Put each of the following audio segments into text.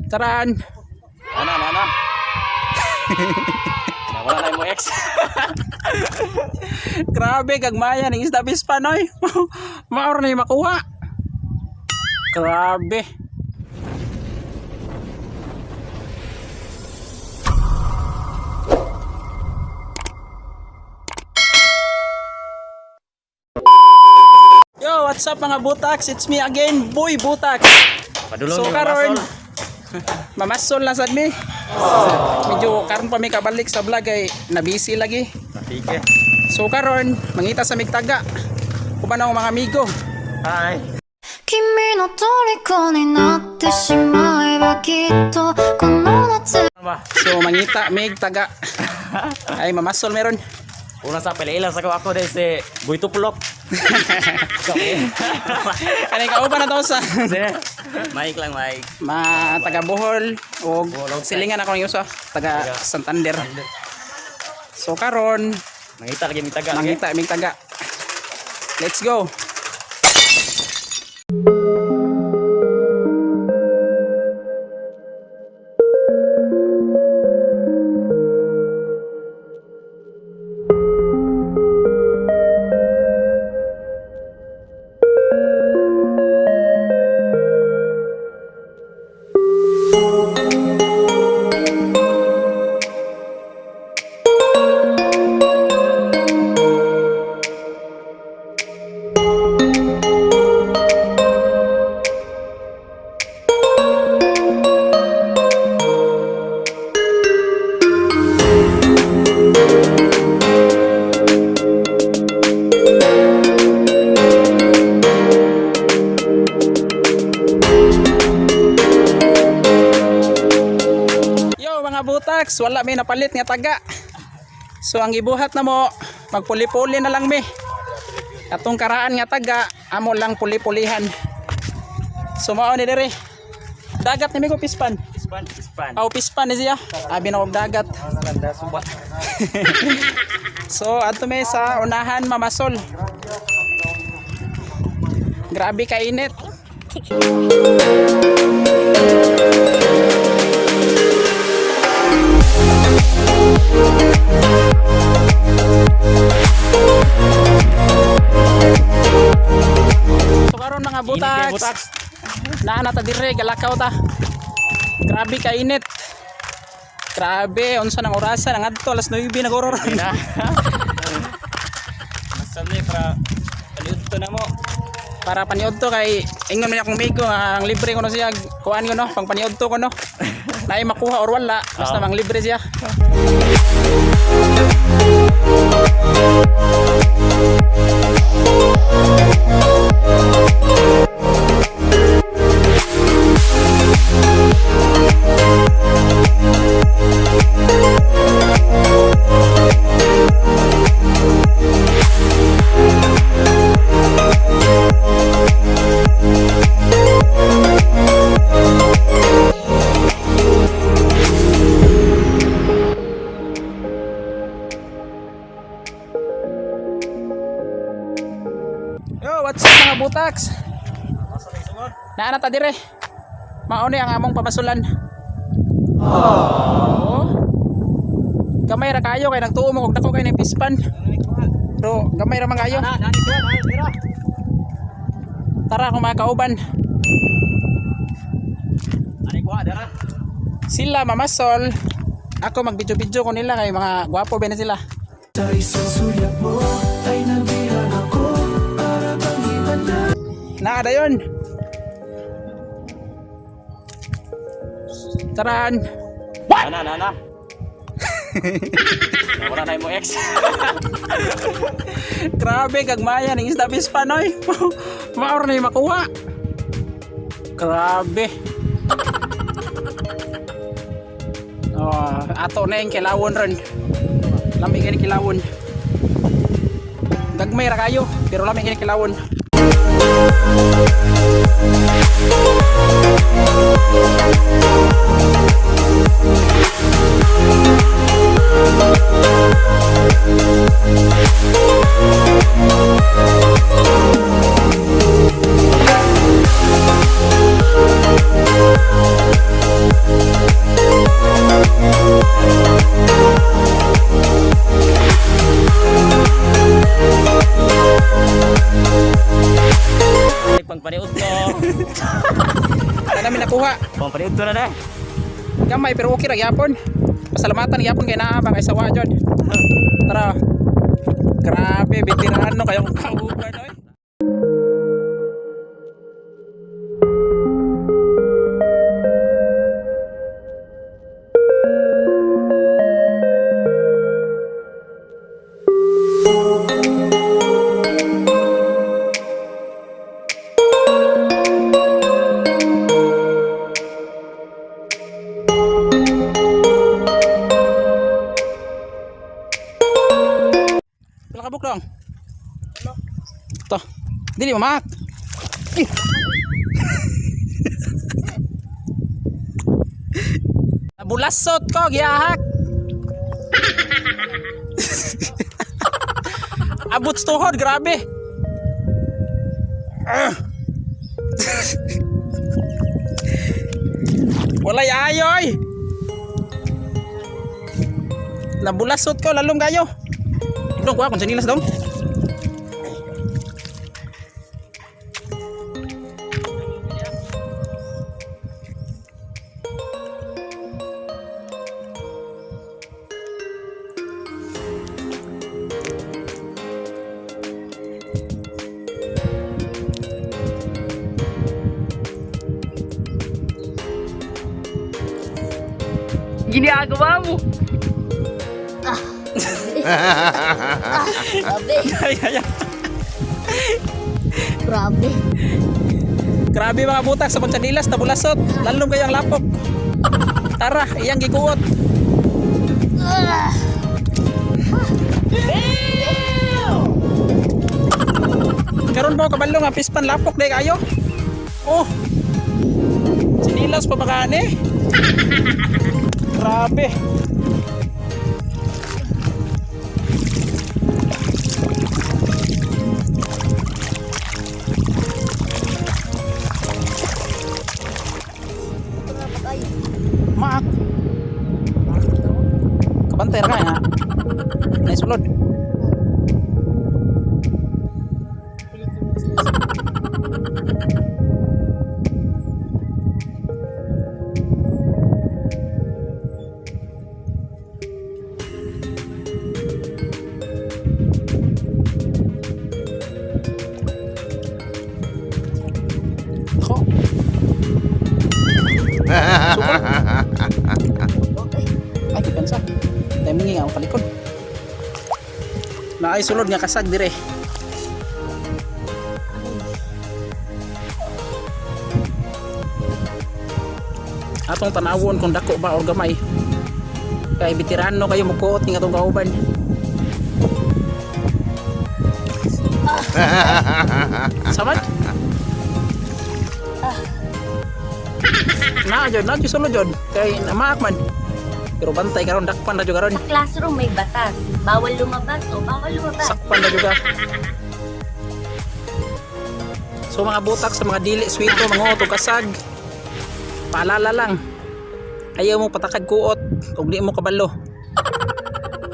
Taran. Ana, ana, ana. Nawala na mo ex. Grabe gagmaya ning isda pispan oy. Maor na yung makuha. Grabe. Yo, what's up mga butaks? It's me again, Boy Butaks. Padulong So ni karon, Mamasol. mamasol na sad mi. Medyo karon pa mi kabalik sa vlog ay nabisi lagi. Napike. So karon, mangita sa migtaga. Uban ang mga amigo. Hi. 君の虜になってしまえばきっとこの夏 Ano ba? So mangita mig taga. Ay mamasol meron. Una sa pila sa ko ako dahil si Boy Tuplok. Kanay kauban na to sa Mike lang, Mike. ma taga Bohol o Bohol, og silingan ako ng usa taga Santander. So karon, Mangita lagi mitaga lagi. mangita mig taga. Let's go. Yo mga butaks, wala may napalit nga taga. So ang ibuhat na mo, magpuli-puli na lang mi. Atong karaan nga taga, amo lang puli-pulihan. So mao ni diri. Dagat ni mi ko pispan. Ispan, ispan. Aw pispan ni siya. Abi na og dagat. Ganda suba. So adto mi sa unahan mamasol. Grabe kainit. So karon mga Init kay butaks, butaks. naa na ta dire galakaw ta. Grabe kainit. Grabe, unsa nang orasa nang adto alas 9 na guro. Na. Masal ni para paliudto na mo. Para paniudto kay ingon man akong migo nga ang libre ko no siya kuan ko no pang paniudto ko no. Naay makuha or wala basta Oo. mang libre siya. Yo, what's up mga butaks? Naa na ta dire. Mao ni ang among pamasulan. Oh. Gamay ra kayo kay nagtuo mo og dako kay ning pispan. Pero gamay ra man kayo. Na, nani ko, nani tira. Tara kung mga kauban. Ani ko dara. Sila mamasol. Ako magbidyo-bidyo ko nila kay mga gwapo ba na sila. Sa isang sulyap mo ay nabihag ako para bang iba na. Naa dayon. Taran. Ana, ana, ana. Nawala na mo ex. Grabe gagmaya ning isda pispan oy. Maor na yung makuha. Grabe. Oh, ato na yung kilawon ron. Lami kini kilawon. Gagmay ra kayo, pero lami kini kilawon. nakuha. Pang paniudto na na. Gamay pero okay ra gyapon. Pasalamatan gyapon kay naa ba kay sawa jud. Tara. Grabe, veterano kayong kauban oy. Pila ka buk dong? To. Dili mamak. Eh. Bulasot ko giyahak. Abot sa tuhod, grabe. Ah. Walay ayoy. Nabulasot ko lalom kayo. Dong, kuha kung sinilas dong. Ginagawa mo. Grabe. Ay, ay, ay. Grabe. Grabe mga butak sa pagtsanilas, nabulasot. Lalom kayo ang lapok. Tara, iyang gikuot. Ah! Karon ba kabalo nga pispan lapok day kayo? Oh. Sinilas pa baka ni? Grabe. Ito nga pa kayo. Maak. Kabantay ra kaya. Nice sulod. Pilit mo sila. Ako. Super. Okay. Ay, kipensa. Timing nga ang palikod. Naay sulod nga kasag dire. Atong tanawon kung dako ba or gamay. Kay veterano kayo mukuot ning atong kauban. Samad? Na jud, na jud sulod jud. Kay namaak man. Pero bantay karon dakpan na jud karon. Sa classroom may batas. Bawal lumabas o bawal lumabas. Sakpan na juga. So mga butak sa mga dili swito, mga og kasag. Paalala lang. Ayaw mo patakag kuot ug di mo kabalo.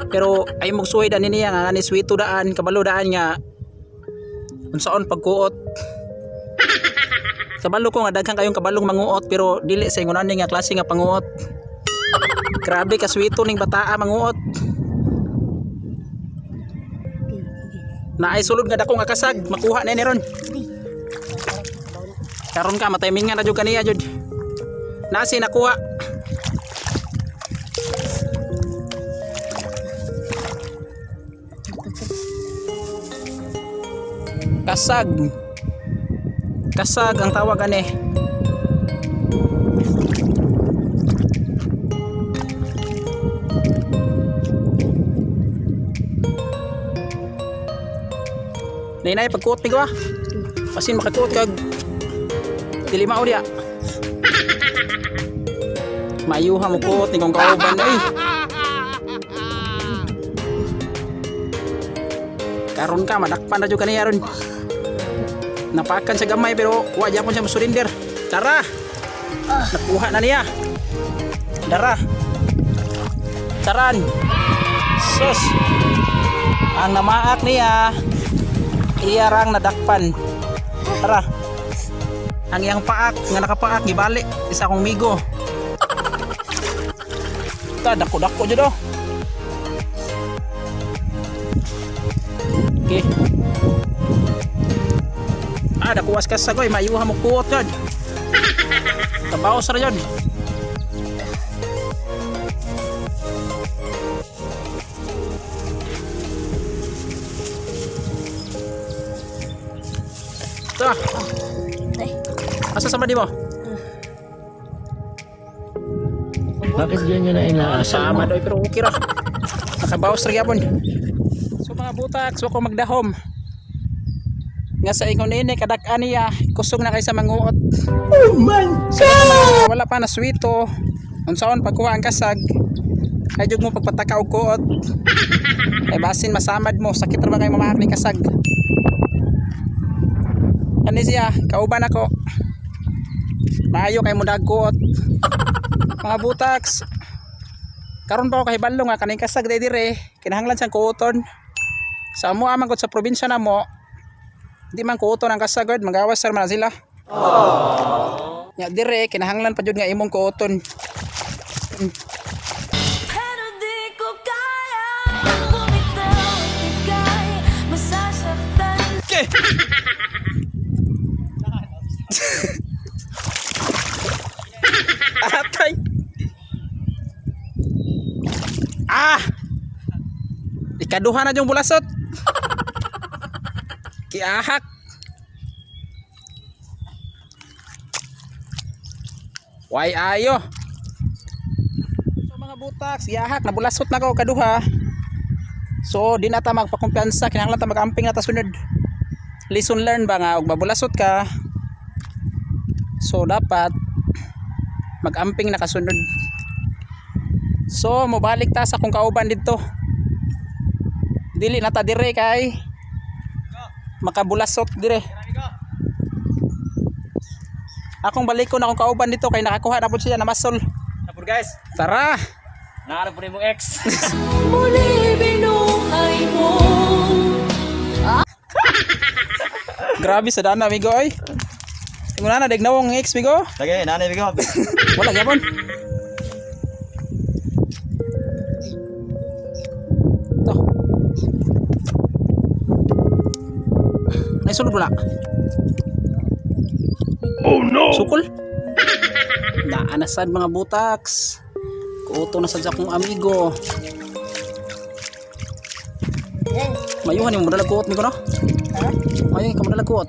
Pero ay mo suway daan niya nga ni swito daan, kabalo daan nga unsaon pagkuot. Kabalo ko nga daghan kayong kabalong manguot pero dili sa ingon ani nga klase nga panguot. Grabe ka swito ning bataa manguot. Naay sulod nga dako nga kasag, makuha na ni ron. Karon ka mataymingan na jud kaniya jud. Nasi nakuha. Kasag. Kasag ang tawag ani. Nainay pagkuot ni ko ah. Pasin makakuot kag dili mao diya. Mayuha mo kuot ni kong kauban ay. Karon ka madakpan na jud kaniya ron. Napakan sa gamay pero wa gyapon siya mosurrender. Tara. Nakuha na niya. Dara. Taran. Sus. Ang namaak niya iya rang nadakpan. Tara. Ang iyang paak nga nakapaak gibali isa akong migo. Ta dako dako jud oh. Okay. Ah, dakuwas ka sa goy, mayuha mo kuot yun. Kabaos ra yun. Ito. Ay. Asa sama di mo? Bakit ganyan na inaasal Sama mo? doy pero okay ra. Nakabawas ra gyapon. So mga butak, so ako magdahom. Nga sa ingon nini kadak-an niya, kusog na kay sa manguot. Oh my God! Wala pa na swito. Unsaon pagkuha ang kasag? Ay jud mo pagpataka og kuot. Ay basin masamad mo, sakit ra ba kay mamahak ni kasag. Ani siya, kauban ako. Maayo kay mo dagkuot. Mga butaks, karon pa ako kahibalo nga kaning kasag day dire kinahanglan siyang kuoton sa amo man gud sa probinsya namo, di man kuoton ang kasag gud, magawas ra man na sila nya dire kinahanglan pa jud nga imong kuoton. Pero di ko kaya bumitaw at ika'y masasaktan. Okay. Atay. Ah! Ikaduha na yung bulasot. Kiahak. Why ayo? So mga butaks, iahak nabulasot na ko kaduha. So di na ta magpakumpiyansa, kinahanglan ta magamping na ta sunod. Lesson learned ba nga og mabulasot ka, so dapat magamping na kasunod. So mobalik ta sa kung kauban didto. Dili na ta dire kay makabulasot dire. Akong balikon akong kauban dito kay nakakuha na pud siya na masol. Napur guys. Tara. Nakarap po rin mong ex. Muli binuhay mo. Grabe sa dana amigo oy. Ingon na dagnawong ang ex migo. Lagi, nanay bigo. Wala gyapon. To. Naisulod wala. Oh no. Sukol. Naanasad mga butaks. Kuuto na sad sa akong amigo. Mayuhan yung madalag kuot migo no? Ha? Mayuhan ka madalag kuot.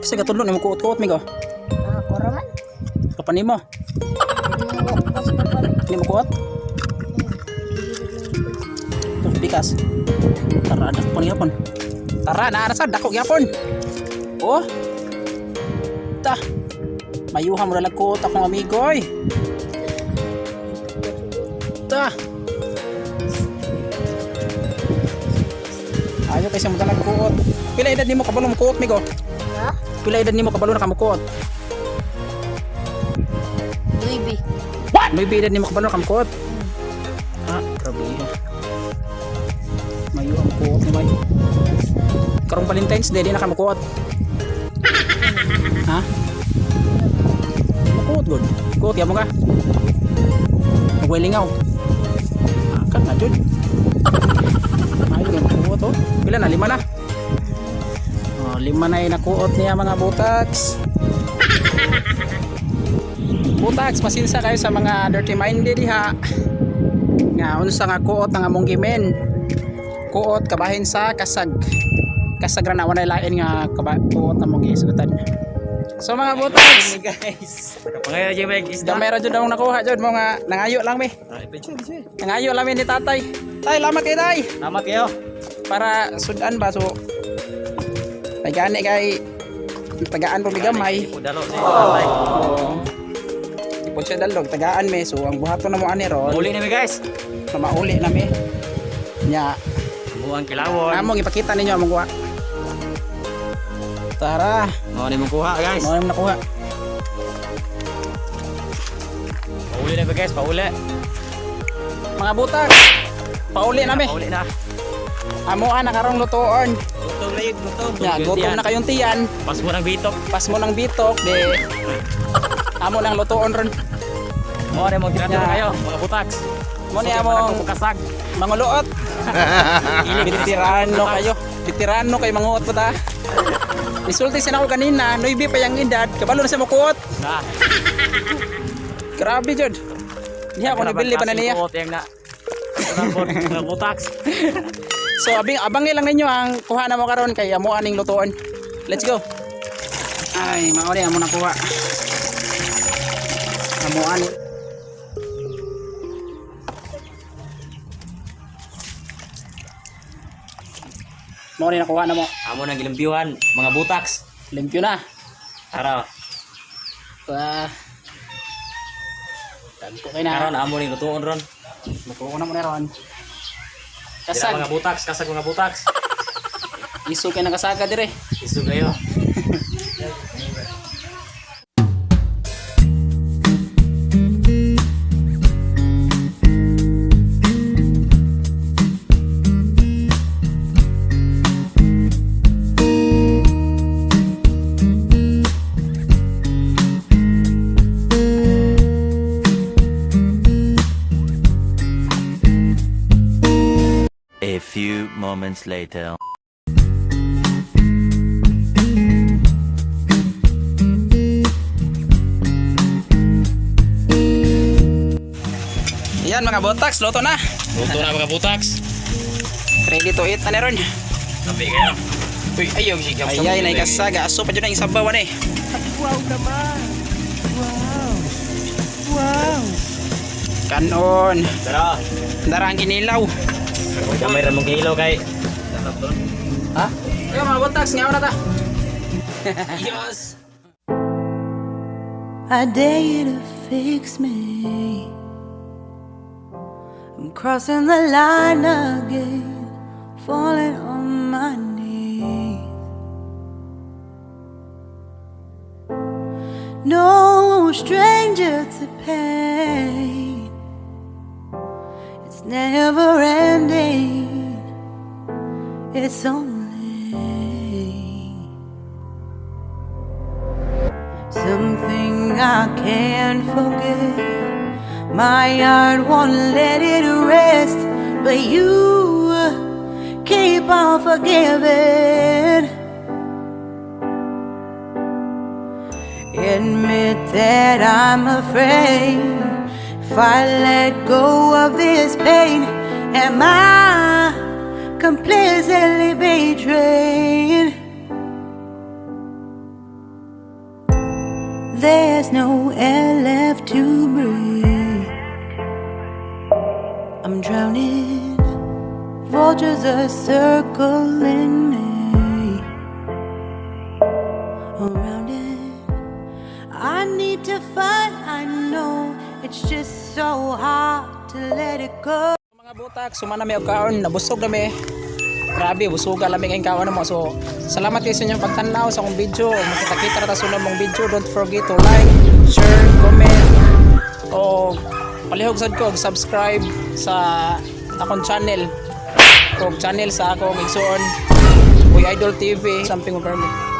Kasi katulon yung kuot-kuot migo. Ah, koro man. Kapan nimo? Hindi mo kasi kapal. Hindi mo kuot? Ito, bikas. Tara, dako ni yapon. Tara, naara sa dako gyapon. Oh. Ta. Mayuha mo dalag kuot akong amigo oy. Ta. Ayo kay sa mo dalag kuot. Pila edad nimo kabalo mo kuot migo? Ha? Pila edad nimo kabalo na kamukuot? Baby. May edad nimo kabalo na kamukuot? Ah, grabe. Mayo ang kuot ni May. Karong Valentine's Day, di na ka mukuot. Ha? Mukuot gud. Kuot ya mo ka. Magwelingaw. Ah, kan na jud. Mayo kay mukuot oh. Pila na lima na. Oh, lima na yung nakuot niya mga butaks. Butaks, pasinsa kayo sa mga dirty minded diha. Nga unsa nga kuot ang among gimen. Kuot kabahin sa kasag. Kasag ra na walay lain nga kuot among giisutan. So mga butaks, Guys. Pangayon Jimeg isda. gamay ra jud akong nakuha jud mo nga nangayo lang mi. Nangayo lang mi ni tatay. Tay, lamat kay tay. Salamat kayo. Para sudan ba so ay gani kay tagaan po mi gamay. Dalo si tatay. Oo. Di po siya dalog, tagaan mi. So ang buhaton na mo ani ron, Uli na mi guys. na mauli na mi. Nya, Buang kilawon. among ipakita ninyo among kuha. Tara, Mao ni mong kuha guys. mao nakuha. Pauli na mi guys, pauli. Mga butak, pauli na mi. Pauli na. Amoan na karong lutoon. Luto na Gutom. Ya, gutom na kayong tiyan. Pas mo ng bitok. Pas mo ng bitok, di amo nang lutuon ron. Mo na mong tirato Yeah. kayo, mga butaks. Mo ni among kasag. manguluot. Bitirano kayo. Bitirano kayo manguot pa ta. Isulti siya nako kanina, 9 pa yung edad, kabalo na siya mukuot. Na. Grabe jud. Niya ako nabili pa na niya. Kuot yang na. Mga butaks. So abing abangin lang ninyo ang kuha na mo karon kay amo aning lutuon. Let's go. Ay, mao ni amo nakuha. Amo ani. Mao ni nakuha na mo. Amo nang gilimpiwan, mga butaks. Limpyo na. Tara, Pa. Dagko kay na. karon amo ning lutuon ron. Lutuon na mo na ron. Dira Kasag. mga butaks, kasag mga butaks. Iso kay nakasaga dire. Iso kayo. A few moments later. Yan mga botax, luto na. Luto na mga butaks. Ready to eat na ni ron. Sabi kayo. Uy, ayaw sigaw. Ay ay, naikasaga. Aso pa dyan ang isabawan eh. Wow naman! Wow! Wow! Kanon. Tara. Dara ang kinilaw. Gamay ra mong kilo kay. Ha? Yo mga botax, ngaon na ta. Yes. I dare you to fix me. I'm crossing the line again, falling on my knees. No stranger to pain, it's never ending, it's only something I can't forget. My heart won't let it rest, but you keep on forgiving. Admit that I'm afraid. If I let go of this pain, am I completely betrayed? There's no air left to breathe. I'm drowning. Vultures are circling me. Around it. I need to fight. I know it's just so hard to let it go. Mga butak, sumana mi og kaon, nabusog na mi. Grabe, busuga lami kayong kaon mo. So, salamat kayo sa inyong pagtanaw sa akong video. Makita-kita na ta sa sunod mong video. Don't forget to like, share, comment, o palihog sad ko og subscribe sa akong channel. O channel sa akong igsuon, Uy Idol TV, Samping Permit.